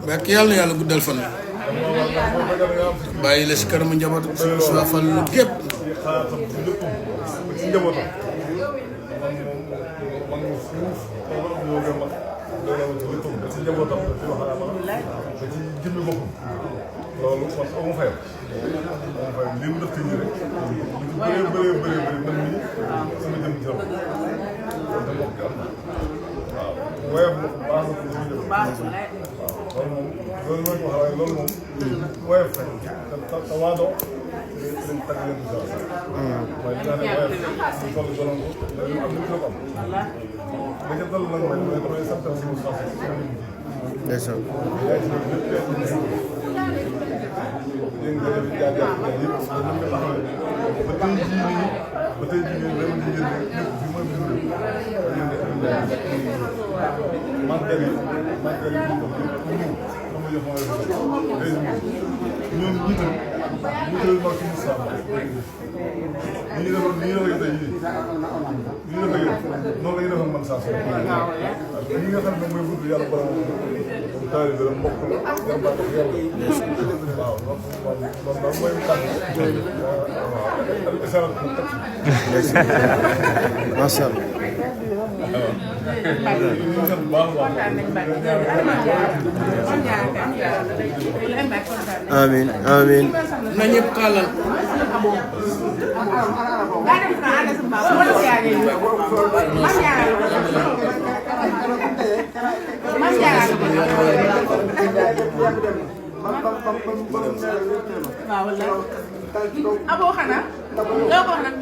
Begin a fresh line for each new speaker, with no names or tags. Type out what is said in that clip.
mais ki yàlla na yàlla guddal fan bàyyi la si kanamu njaboot suñu saa fan lu gépp
loolu man amu fayam lii mu def ci ñi rek bëree man mii sama jëm ci sama te mbokk am waaw woyof baax na ko ñu def waaw loolu mooy wax waaye loolu moom woyof fay te waadoo dañ tag leen di sax mooy dinaa ne woyof ñu toll borom ko dañu am lu ko am da ca dal nag mooy damay santal si mu sax
ndeysaan
dégg nga def jaajëfal yëpp ba tey jii nii ba tey jii nii même li ngeen nekk fi mooy bu ñu màggal yi ñu ko jox ñoom jiital ma ci Moussa nii la koy tey jii nii la koy noonu la ñuy defal man saa su ñi nga xam ne mooy bunt yàlla borom taalibe la mbokk la jàmbaar ak yàlla waaw loolu daal mooy kàddu
macha allah amiin amiin na ñëpp kàllal
abo xanaa loo ko wax nag